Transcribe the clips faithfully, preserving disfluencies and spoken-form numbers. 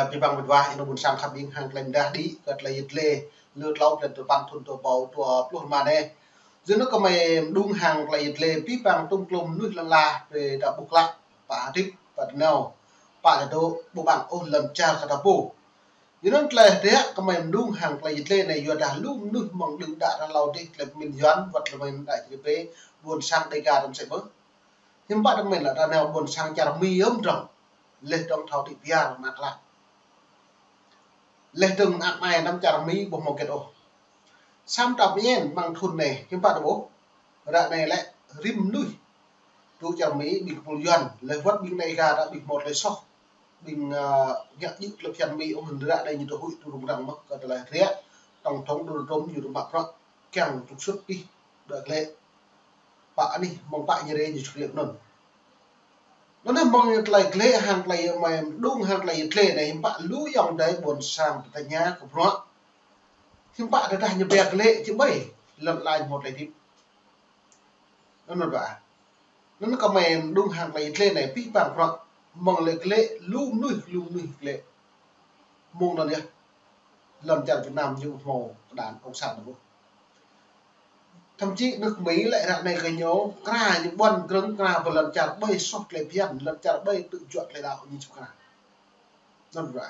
Abih bang mĕt wa, ih nao ƀuôn sang khăp ƀing hăng tơlơi mơdah đĭ, kơ tơlơi yit lĕ, lơ tlâo blan tơpăn thŭn dua rơbâo dua pluh rơma anai. Yua anŭn kơmơi mơđung hăng tơlơi yit lĕ, abih bang tơm klum mơnuih lăn ala, brơi ta ƀuh klă, pă hơdip, pă tơnao, pă tơdŏ, ƀu ƀăng ôh lŏn čar kơ ta pô. Yua anŭn tơlơi hơdră kơmơi mơđung hăng tơlơi yit lĕ anai yua dah lu mơnuih mơ̆ng đưm đă ră hlâo dih tơlơi pơmĭn Yuan, wơ̆t tơlơi pơmĭn Đại Tây Pê, ƀuôn sang Đêga tơm sĕ bơ. Hiư̆m pă tơmĕn lă ta nao ƀuôn sang čar Mi yơh mơdrŏng. Leh dŏng thâo đĭ biar mă klă. Leh dơ̆ng mơak mai năm čar Mi ƀu hmâo hơget ôh. Samơ̆ ta pơñen mơ̆ng thŭn anai, hiư̆m pă ta ƀuh. Ră anai lĕ rĭm mơnuih tŭ čar Mi ƀing kơpul Yuan, leh wơ̆t ƀing Đêga ta ƀing hmâo tơlơi soh. Ƀing, ơ, ngă djơ̆ tơlơi phiăn Mi ôh, ră anai ñu tŭ huĭ tŭ rŭng răng mơ̆n kơ tơlơi hơdră, tổng thống Donald Trump ñu tŭ mă bruă, kiăng trục xuất pih, đuaĭ glaĭ. Pă anih, mơ̆ng pă ñu rai ñu čŭk glaĭ anŭn. Anŭn mơ̆ng tơlơi glaĭ hăng tơlơi mơi mơđung hăng tơlơi yit lĕ anai, hiư̆m pă lu ayŏng adơi ƀuôn sang tơña kơ bruă. Hiư̆m pă tơdah ñu ƀiă glaĭ či ƀai, lŏn ala ñu hmâo tơlơi hơdip. Anŭn mĕt wa. Anŭn kơmơi mơđung hăng tơlơi yit lĕ anai, abih bang bruă mơ̆ng lĕ glaĭ, lu mơnuih, lu mơnuih glaĭ. Mơ̆ng anŭn yơh, lŏn čar Việt Nam ñu hmâo kơđan cộng sản ôh. Thậm chí nước Mỹ lĕ ră anai kơ ñu, kra ñu ƀuăn grơ̆ng kra pơ lŏn čar ƀai soh tơlơi phiăn, lŏn čar ƀai tŭ juă tơlơi đaŏ ñu čŭk kra. Anŭn wa.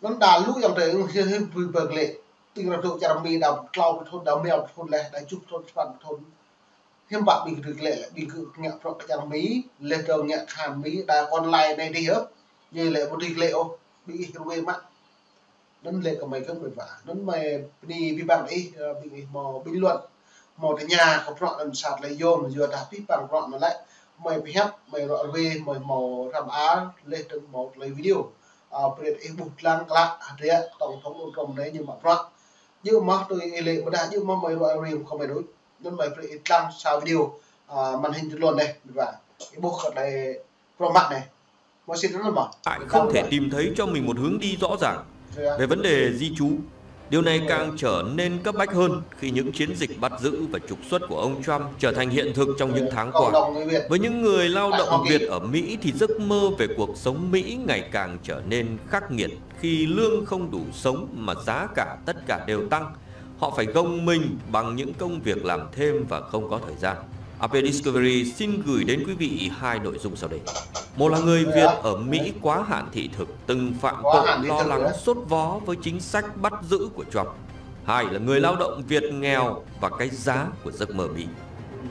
Anŭn đa lu ayŏng adơi ư hiu hiu bui bơ glaĭ. Ƀing rơdŏ čar Mi đa tlâo pluh thŭn, đa rơma pluh thŭn leh, đa tơjuh pluh thŭn, sapăn pluh thŭn. Hiư̆m pă ƀing kơdrưh glaĭ lĕ, ƀing kơ ngă bruă kơ čar Mi, leh dơ̆ng ngă khan Mi, đa kơ online anai dih yơh. Ñu lĕ ƀu dưi glaĭ ôh, ƀing ih rơwe mă. Anŭn lĕ kơmơi kơ mĕt wa. Anŭn mơi bơni abih bang ih, ơ, ƀing ih hmâo bình luận, hmâo tơña kơ bruă anŭn sat lĕ yôm, yua dah abih bang bruă anŭn lĕ mơi pơhiăp, mơi ră rơwe, mơi hmâo răm ar, leh dơ̆ng hmâo tơlơi video. Ơ, brơi ih ƀuh lăng klă, hơdră tổng thống Donald Trump anai ñu mă bruă. Djơ̆ mơ̆ tui ih lĕ ƀôdah djơ̆ mơ̆ mơi ră rơwe kơmơi đôč. Anŭn mơi brơi ih lăng sa video, ơ, màn hình tơlơi anai, mĕt wa. Ih ƀuh kơ tơlơi Lại không thể tìm thấy cho mình một hướng đi rõ ràng về vấn đề di trú. Điều này càng trở nên cấp bách hơn khi những chiến dịch bắt giữ và trục xuất của ông Trump trở thành hiện thực trong những tháng qua. Với những người lao động Việt ở Mỹ thì giấc mơ về cuộc sống Mỹ ngày càng trở nên khắc nghiệt khi lương không đủ sống mà giá cả tất cả đều tăng. Họ phải gồng mình bằng những công việc làm thêm và không có thời gian. A P Discovery xin gửi đến quý vị hai nội dung sau đây. Một là người Việt ở Mỹ quá hạn thị thực, từng phạm tội lo lắng sốt vó với chính sách bắt giữ của Trump. Hai là người lao động Việt nghèo và cái giá của giấc mơ Mỹ.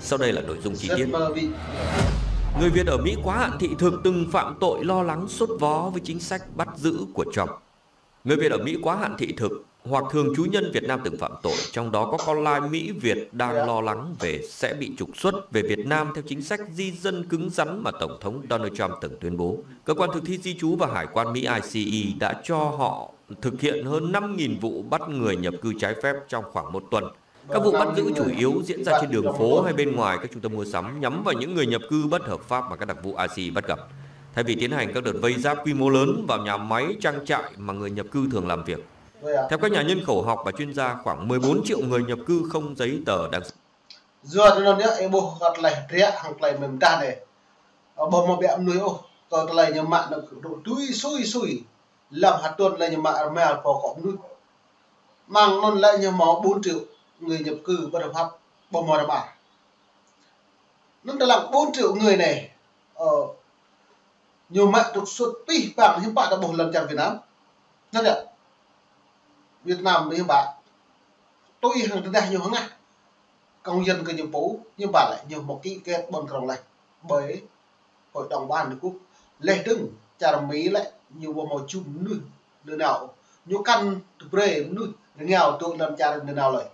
Sau đây là nội dung chi tiết. Người Việt ở Mỹ quá hạn thị thực từng phạm tội lo lắng sốt vó với chính sách bắt giữ của Trump. Người Việt ở Mỹ quá hạn thị thực hoặc thường trú nhân Việt Nam từng phạm tội, trong đó có con lai Mỹ Việt đang lo lắng về sẽ bị trục xuất về Việt Nam theo chính sách di dân cứng rắn mà Tổng thống Donald Trump từng tuyên bố. Cơ quan thực thi di trú và hải quan Mỹ I C E đã cho họ thực hiện hơn năm nghìn vụ bắt người nhập cư trái phép trong khoảng một tuần. Các vụ bắt giữ chủ yếu diễn ra trên đường phố hay bên ngoài các trung tâm mua sắm, nhắm vào những người nhập cư bất hợp pháp mà các đặc vụ I C E bắt gặp, thay vì tiến hành các đợt vây giáp quy mô lớn vào nhà máy, trang trại mà người nhập cư thường làm việc. Theo các nhà nhân khẩu học và chuyên gia, khoảng mười bốn triệu người nhập cư không giấy tờ đang Yua anŭn yơh, ih ƀuh kơ tơlơi hơdră hăng tơlơi mơdah anai. Ơ, ƀu hmâo ƀiă mơnuih ôh, kơ tơlơi ñu mă anŭn kơ tui sui sui. Lăm hơtuan lĕ ñu mă rơma pô kơ mơnuih. Mơ̆ng anŭn lĕ ñu hmâo bốn triệu người nhập cư bất hợp pháp, ƀu hmâo rơma. Anŭn tơlơi bốn triệu người anai, ơ, ñu mă trục xuất pih păng hiư̆m pă ta ƀuh lŏn čar Việt Nam. Anŭn yơh. Việt Nam hiư̆m pă. Tui hăng tơdah ñu hơngah. Công dân kơ ñu pô, hiư̆m pă lĕ ñu hmâo ký kết ƀôn krong leh. Ƀơi Hội đồng Bảo an Liên Hợp Quốc. Leh dơ̆ng, čar Mi lĕ, ñu ƀu hmâo jum mơnuih nanao. Ñu kăn tơbrơi mơnuih rơngiao tŭ lăm čar nanao lơi.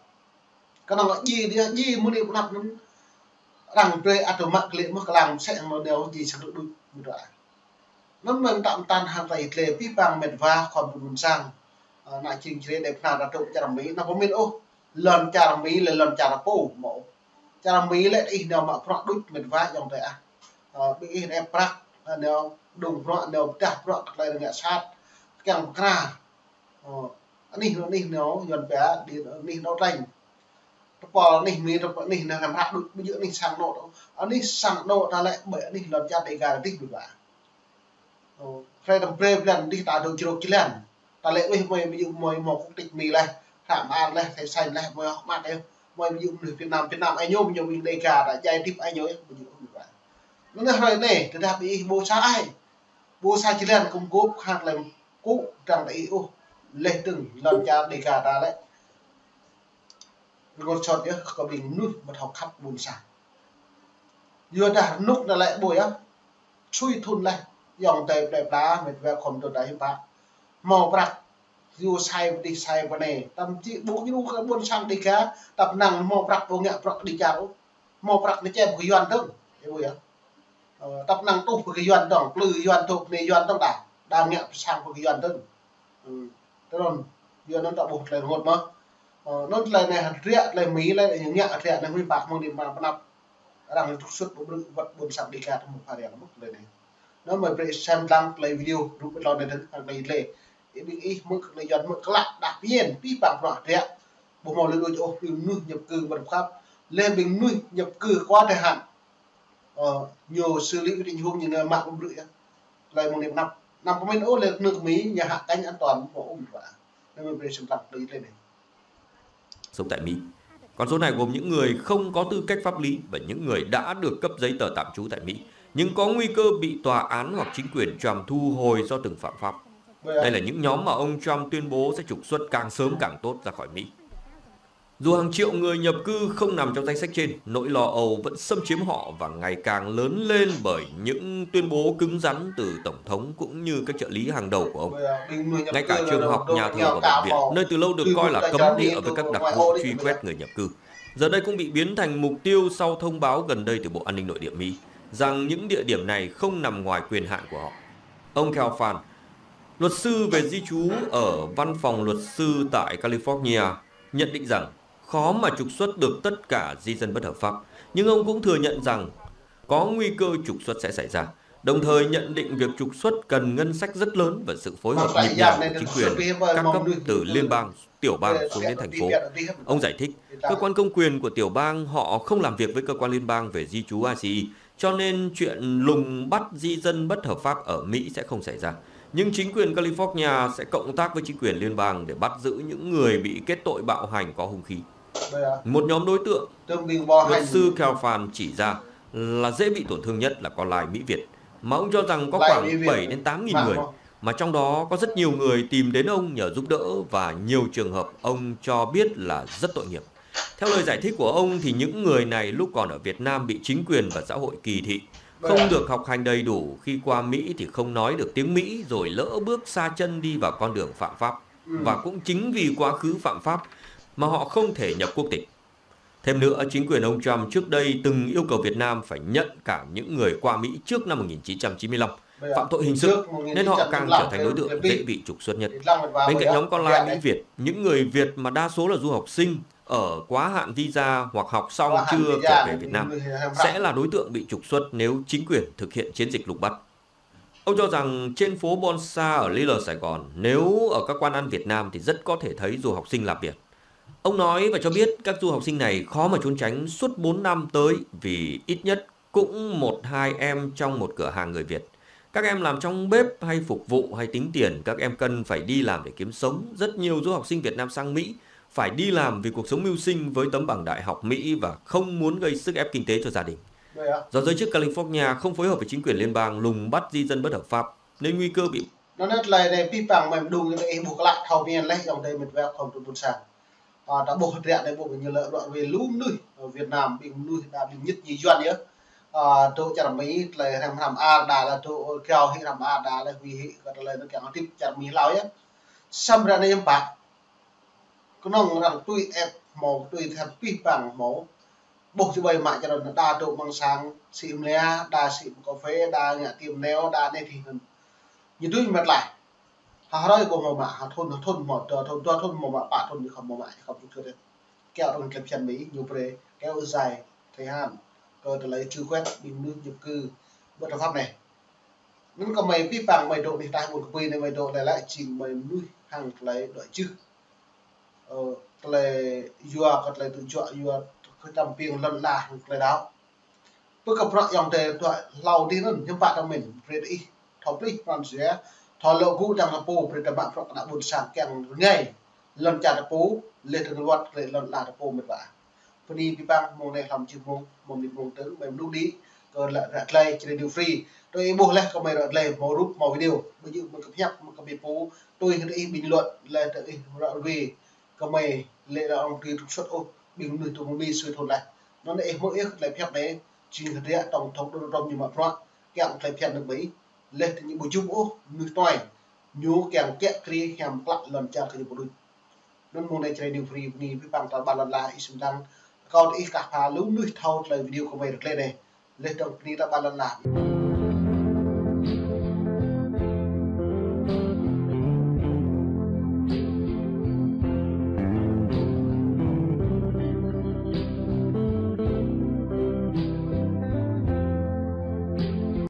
Kơnơ̆ng djai dih, djai mơnuih pơnăp anŭn. Arăng brơi ăt tơmă glaĭ mơ̆ kơlang sĕ hăng nanao djai sang rơđuč mơdrŏ. Anŭn mơ̆ng tơm tăn hăng tơlơi yit lĕ abih bang mĕt wa khŏm ƀuôn sang. Ơ, ană čring čre đe pơna ta tŭ čar Mi, anŭn pơmĭn ôh. Lŏn čar Mi lĕ lŏn čar pô mơ̆. Čar Mi lĕ ih nao mă bruă đôč mĕt wa ayŏng adơi ah. Ơ, ƀing ih nao prăk, ơ, nao mơđung bruă, nao pơdah bruă kơ tơlơi rơngiă sat. Kiăng pơkra. Ơ, anih, anih nao, Yuan pia, đi, anih nao treng. Tơpul anih Mi, tơpul anih nao ngăn hră đôč, ƀu djơ̆ anih sang anŏ. Anih sang anŏ ta lĕ, ƀơi anih lŏn čar Đêga ta dih ƀu ƀă. Ơ, Hrơi tơm brơi blan dih ta dŏ jrôk jơlan. Ta lĕ wih mơi ƀu djơ̆ mơi mơ̆ quốc tịch Mi leh, hră mơar leh, thẻ xanh leh, mơi hŏk mă leh. Mơi ƀu djơ̆ mơnuih Việt Nam, Việt Nam ai ñu, ƀu djơ̆ mơnuih Đêga, ta djai hơdip ai ñu, ƀu djơ̆ mơnuih. Anŭn hrơi anai, tơdah ƀing ih ƀu sa ai. Ƀu sa jơlan kơ̆m gŏp hăng lĕ kŭ dăng ta ih ôh. Leh dơ̆ng lŏn čar Đêga ta lĕ. Rơngot sot yơh, kơ ƀing mơnuih mă thâo khăp ƀôn sang. Yua dah rơnŭk anai lĕ ƀuh yơh. Sui thun leh, ayŏng adơi plơi pla, met wa khŏm dŏ ta hiư̆m pă. Hmâo prăk, yua sai pơ dih sai pơ anai. Tăm či ƀuh ñu kơ ƀôn sang Đêga, tăp năng hmâo prăk ƀu ngă prăk kơđi čar ôh. Hmâo prăk anai čem pơ kơ Yuan dơ̆ng. Ih ƀuh yơh. Ơ, tăp năng tuh pơ kơ Yuan dơ̆ng, plư Yuan dŏ, pơ anai Yuan dơ̆ng đa. Đa ngă pơ sang pơ kơ Yuan dơ̆ng. Ư, tơdron, yua anŭn ta ƀuh tơlơi rơngot mơ̆. Ơ, anŭn tơlơi anai hơdră, tơlơi Mi lĕ, ñu ngă hơdră anai Mi pă mơ̆ng anai mă pơnăp. Arăng trục xuất ƀu brư̆ wơ̆t ƀôn sang Đêga tơmŭk phara mơ̆ tơlơi anai. Anŭn mơi brơi sem lăng tơlơi video, rup ƀơi lŏn anai dơ̆ng, hăng tơlơi lĕ. Ih ƀing ih mơ̆ tơlơi Yuan mơ̆ klă đah pien, pih păng prăk hơdră. Ƀu hmâo lĕ đôč ôh, ƀing mơnuih nhập cư bất hợp pháp. Lĕ ƀing mơnuih nhập cư quá thời hạn. Ơ, ñu xử lý cái tình huống ñu ngă mă ƀu brư̆ yơh. Tơlơi mơ̆ng anai pơnăp. Năm pơmĭn ôh lĕ nước Mi ñu hạ cánh an toàn mơ̆ ôm ră. Anŭn mơi brơi sem lăng tơlơi anai. Sống tại Mỹ. Con số này gồm những người không có tư cách pháp lý và những người đã được cấp giấy tờ tạm trú tại Mỹ, nhưng có nguy cơ bị tòa án hoặc chính quyền Trump thu hồi do từng phạm pháp. Đây là những nhóm mà ông Trump tuyên bố sẽ trục xuất càng sớm càng tốt ra khỏi Mỹ. Dù hàng triệu người nhập cư không nằm trong danh sách trên, nỗi lo âu vẫn xâm chiếm họ và ngày càng lớn lên bởi những tuyên bố cứng rắn từ Tổng thống cũng như các trợ lý hàng đầu của ông. Ngay cả trường học, nhà thờ và bệnh viện, nơi từ lâu được coi là cấm địa với các đặc vụ truy quét người nhập cư, giờ đây cũng bị biến thành mục tiêu sau thông báo gần đây từ Bộ An ninh Nội địa Mỹ rằng những địa điểm này không nằm ngoài quyền hạn của họ. Ông Khalfan, luật sư về di trú ở Văn phòng Luật sư tại California, nhận định rằng khó mà trục xuất được tất cả di dân bất hợp pháp. Nhưng ông cũng thừa nhận rằng có nguy cơ trục xuất sẽ xảy ra, đồng thời nhận định việc trục xuất cần ngân sách rất lớn và sự phối hợp nhịp nhàng của chính quyền các cấp từ liên bang, tiểu bang xuống đến thành phố. Ông giải thích, cơ quan công quyền của tiểu bang họ không làm việc với cơ quan liên bang về di trú I C E, cho nên chuyện lùng bắt di dân bất hợp pháp ở Mỹ sẽ không xảy ra. Nhưng chính quyền California sẽ cộng tác với chính quyền liên bang để bắt giữ những người bị kết tội bạo hành có hung khí. Một nhóm đối tượng, luật sư Khalfan chỉ ra là dễ bị tổn thương nhất là con lai Mỹ Việt, mà ông cho rằng có khoảng bảy đến tám nghìn người, mà trong đó có rất nhiều người tìm đến ông nhờ giúp đỡ và nhiều trường hợp ông cho biết là rất tội nghiệp. Theo lời giải thích của ông thì những người này lúc còn ở Việt Nam bị chính quyền và xã hội kỳ thị, không được học hành đầy đủ, khi qua Mỹ thì không nói được tiếng Mỹ, rồi lỡ bước sa chân đi vào con đường phạm pháp. Và cũng chính vì quá khứ phạm pháp mà họ không thể nhập quốc tịch. Thêm nữa, chính quyền ông Trump trước đây từng yêu cầu Việt Nam phải nhận cả những người qua Mỹ trước năm một nghìn chín trăm chín mươi lăm phạm tội hình sự, nên họ càng trở thành đối tượng dễ bị trục xuất nhất. Bên cạnh nhóm con lai Mỹ Việt, những người Việt mà đa số là du học sinh ở quá hạn visa hoặc học xong chưa trở về Việt Nam sẽ là đối tượng bị trục xuất nếu chính quyền thực hiện chiến dịch lùng bắt. Ông cho rằng trên phố Bon Sa ở Little Sài Gòn, nếu ở các quán ăn Việt Nam thì rất có thể thấy du học sinh làm việc. Ông nói và cho biết các du học sinh này khó mà trốn tránh suốt bốn năm tới vì ít nhất cũng một hai em trong một cửa hàng người Việt. Các em làm trong bếp hay phục vụ hay tính tiền, các em cần phải đi làm để kiếm sống. Rất nhiều du học sinh Việt Nam sang Mỹ phải đi làm vì cuộc sống mưu sinh với tấm bằng đại học Mỹ và không muốn gây sức ép kinh tế cho gia đình. Do giới chức California không phối hợp với chính quyền liên bang lùng bắt di dân bất hợp pháp, nên nguy cơ bị Anŭn tơlơi anai pih păng mơi mơđung anai ih ƀuh klă thâo mơ̆n leh ayŏng adơi met wa khŏm tŭ ƀôn sang. Ơ, ta ƀuh hơdră anai ƀuh ƀing ñu lĕ ră ruai lu mơnuih, ơ, Việt Nam, ƀing mơnuih đa ƀing ñit ñu Yuan yơh. Ơ, dŏ čar Mi tơlơi hrăm hrăm ar đa lĕ dŏ, ơ, kiao hĭ hrăm ar đa lĕ huĭ hĭ kơ tơlơi anŭn kiăng hơdip čar Mi hlâo yơh. Samơ̆ ră anai hiư̆m pă. Kơnơ̆ng arăng tui ĕp hmâo, tui thăn pih păng hmâo. Ƀuh či ƀai mă čar anŭn đa dŏ amăng sang, sĭ mlia, đa sĭ cà phê, đa ngă tiêm neo, đa anai adih anŭn. Ñu dưi mơ̆t laih. Ha hrơi ƀu hmâo mă, ha thŭn, ha thŭn hmâo, dua thŭn, dua thŭn hmâo mă, pă thŭn ñu khŏm hmâo mă, khŏm trục xuất. Kiăng arăng tơlơi phiăn Mi, ñu brơi kéo dài thời hạn kơ tơlơi truy quét ƀing mơnuih nhập cư bất hợp pháp anai. Anŭn kơ mơi pih păng mơi dŏ anih taih ƀôn kơpui anai mơi dŏ lĕ lĕ jing mơi mơnuih hăng tơlơi đuaĭ čư̆. Ơ, tơlơi yua kơ tơlơi tŭ juă yua kơ čăm piêng lŏn ala hăng tơlơi đaŏ. Pơ kơ prăk ayŏng adơi dŏ hlâo adih anŭn hiư̆m pă ta mĭn brơi ih. Thâo plih pran jua, thâo lŏ gŭ dăng ta pô, brơi ta mă bruă kơ ană ƀôn sang kiăng rơngai. Lŏn čar ta pô, leh dơ̆ng wơ̆t leh lŏn ala ta pô mĕt wa. Bơni abih bang, mông anai hlăm jơmông, mông anai mông tơ̆ng, mơ̆ng mơnŭ đĭ, kơ lă ră glai, Jrai Radio Free. Tui ih ƀuh leh kơ mơi ră glai, hmâo rup, hmâo video, ƀu djơ̆ mơ̆ng kơ pơhiăp, mơ̆ng kơ ƀing pô, tui ih ƀing luăt, leh tui ih ră ruai, kơ mơi lĕ ră ong tui trục xuất ôh, ƀing mơnuih tui mơmi sui thun leh. Anŭn ih hmư̆ ih tơlơi pơhiăp anai, jing hơdră tổng thống Donald Trump ñu mă bruă, kiăng tơlơi pơhiăp nước Mỹ, leh tui ñu ƀu jum ôh, mơnuih tuai, ñu kiăng kiă kriê hiam klă lŏn čar kơ ñu pơđuč. Anŭn mông anai Jrai Radio Free bơni abih bang ta ƀar lŏn ala ih sum dăng. Kâo tơ ih kah pha lu mơnuih thâo tơlơi video kơ mơi ră glai anai. Leh dơ̆ng bơni ta ƀar lŏn ala.